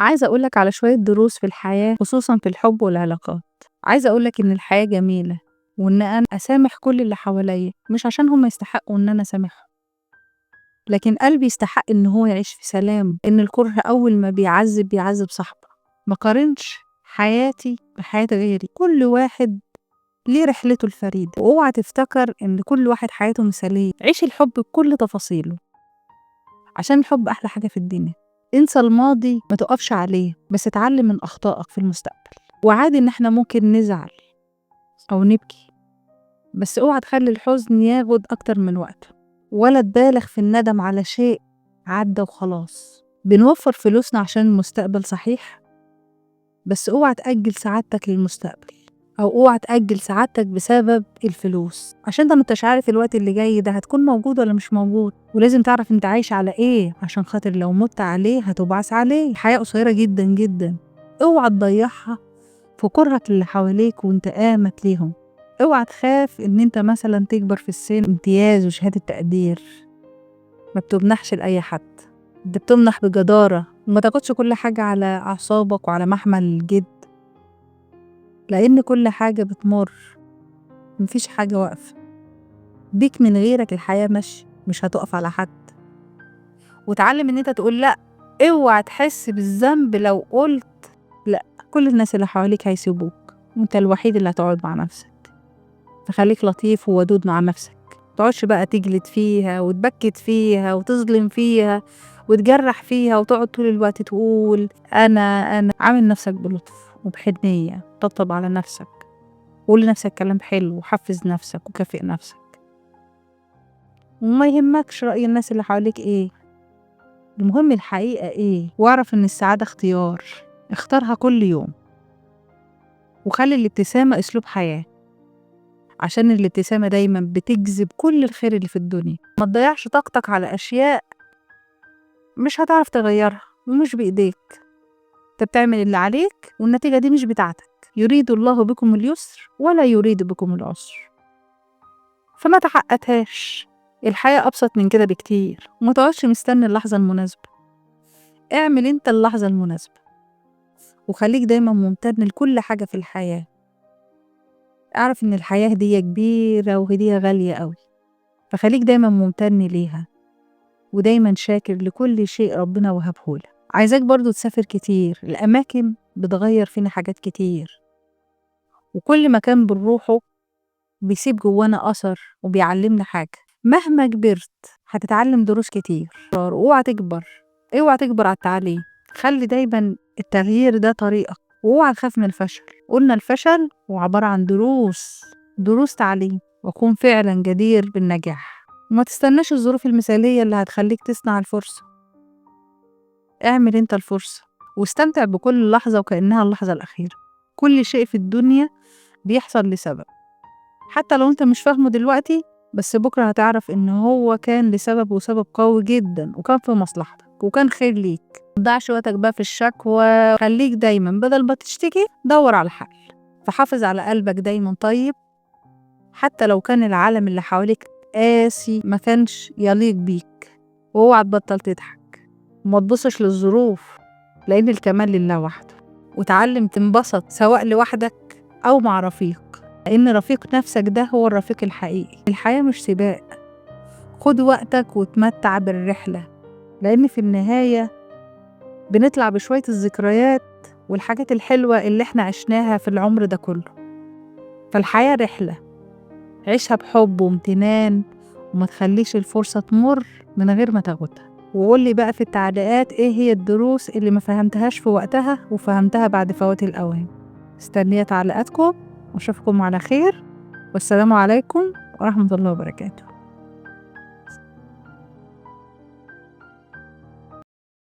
عايزة أقول لك على شوية دروس في الحياة، خصوصًا في الحب والعلاقات. عايزة أقول لك إن الحياة جميلة، وإن أنا أسامح كل اللي حواليّا، مش عشان هم يستحقوا إن أنا أسامحهم، لكن قلبي يستحق إن هو يعيش في سلام، إن الكره أول ما بيعذب بيعذب صاحبه. ما اقارنش حياتي بحياة غيري، كل واحد ليه رحلته الفريدة، واوعى تفتكر إن كل واحد حياته مثالية. عيش الحب بكل تفاصيله، عشان الحب أحلى حاجة في الدنيا. انسى الماضي، ما تقفش عليه، بس اتعلم من أخطائك في المستقبل. وعادي إن احنا ممكن نزعل أو نبكي، بس اوعى تخلي الحزن ياخد أكتر من وقته، ولا تبالغ في الندم على شيء عدى وخلاص. بنوفر فلوسنا عشان المستقبل، صحيح، بس اوعى تأجل سعادتك للمستقبل، أو اوعى تأجل سعادتك بسبب الفلوس، عشان انت مش عارف الوقت اللي جاي ده هتكون موجود ولا مش موجود. ولازم تعرف انت عايش على ايه، عشان خاطر لو مت عليه هتبعث عليه. الحياة قصيرة جدا جدا، اوعى تضيعها في كرهك للي حواليك وانتقامك ليهم. اوعى تخاف ان انت مثلا تكبر في السن، امتياز وشهادة تقدير ما بتمنحش لأي حد، انت بتمنح بجدارة. وما تاخدش كل حاجة على أعصابك وعلى محمل الجد، لأن كل حاجة بتمر، مفيش حاجة واقفة بيك من غيرك. الحياة ماشية، مش هتقف على حد. وتعلم ان انت تقول لأ، اوعى تحس بالذنب لو قلت لأ. كل الناس اللي حواليك هيسيبوك، وانت الوحيد اللي هتقعد مع نفسك، فخليك لطيف وودود مع نفسك. متقعدش بقى تجلد فيها وتبكت فيها وتظلم فيها وتجرح فيها، وتقعد طول الوقت تقول أنا أنا. عامل نفسك بلطف وبحنية، طبطب على نفسك، وقول لنفسك كلام حلو، وحفز نفسك وكافئ نفسك، وما يهمكش رأي الناس اللي حواليك إيه، المهم الحقيقة إيه. واعرف إن السعادة اختيار، اختارها كل يوم، وخلي الابتسامة أسلوب حياة، عشان الابتسامة دايما بتجذب كل الخير اللي في الدنيا. ما تضيعش طاقتك على أشياء مش هتعرف تغيرها ومش بإيديك، انت بتعمل اللي عليك والنتيجة دي مش بتاعتك. يريد الله بكم اليسر ولا يريد بكم العسر، فما تحققتهاش. الحياة أبسط من كده بكتير، وما تقعدش مستني اللحظة المناسبة، اعمل انت اللحظة المناسبة، وخليك دايما ممتن لكل حاجة في الحياة. اعرف ان الحياة هدية كبيرة وهدية غالية قوي، فخليك دايما ممتن ليها، ودايما شاكر لكل شيء ربنا وهبهولك. عايزاك برضو تسافر كتير، الأماكن بتغير فينا حاجات كتير، وكل مكان بنروحه بيسيب جوانا أثر وبيعلمنا حاجة. مهما كبرت هتتعلم دروس كتير. اوعى تكبر، اوعى تكبر على التعليم، خلي دايما التغيير ده طريقك، واوعى تخاف من الفشل. قلنا الفشل هو عبارة عن دروس، دروس تعليم، وكون فعلا جدير بالنجاح. وما تستناش الظروف المثالية اللي هتخليك تصنع الفرصة، اعمل انت الفرصة، واستمتع بكل لحظة وكأنها اللحظة الأخيرة. كل شيء في الدنيا بيحصل لسبب، حتى لو انت مش فاهمه دلوقتي، بس بكرة هتعرف ان هو كان لسبب، وسبب قوي جدا، وكان في مصلحتك، وكان خير ليك. متضيعش وقتك بقى في الشكوى، خليك دايما بدل ما تشتكي دور على حل. فحافظ على قلبك دايما طيب، حتى لو كان العالم اللي حواليك قاسي ما كانش يليق بيك. واوعى تبطل تضحك، وما تبصش للظروف، لأن الكمال لله وحده. وتعلم تنبسط سواء لوحدك أو مع رفيق، لأن رفيق نفسك ده هو الرفيق الحقيقي. الحياة مش سباق، خد وقتك وتمتع بالرحلة، لأن في النهاية بنطلع بشوية الذكريات والحاجات الحلوة اللي احنا عشناها في العمر ده كله. فالحياة رحلة، عيشها بحب وامتنان، وما تخليش الفرصة تمر من غير ما تاخدها. وقولي بقى في التعليقات ايه هي الدروس اللي ما فهمتهاش في وقتها وفهمتها بعد فوات الأوان. مستنية تعليقاتكم، واشوفكم على خير، والسلام عليكم ورحمة الله وبركاته.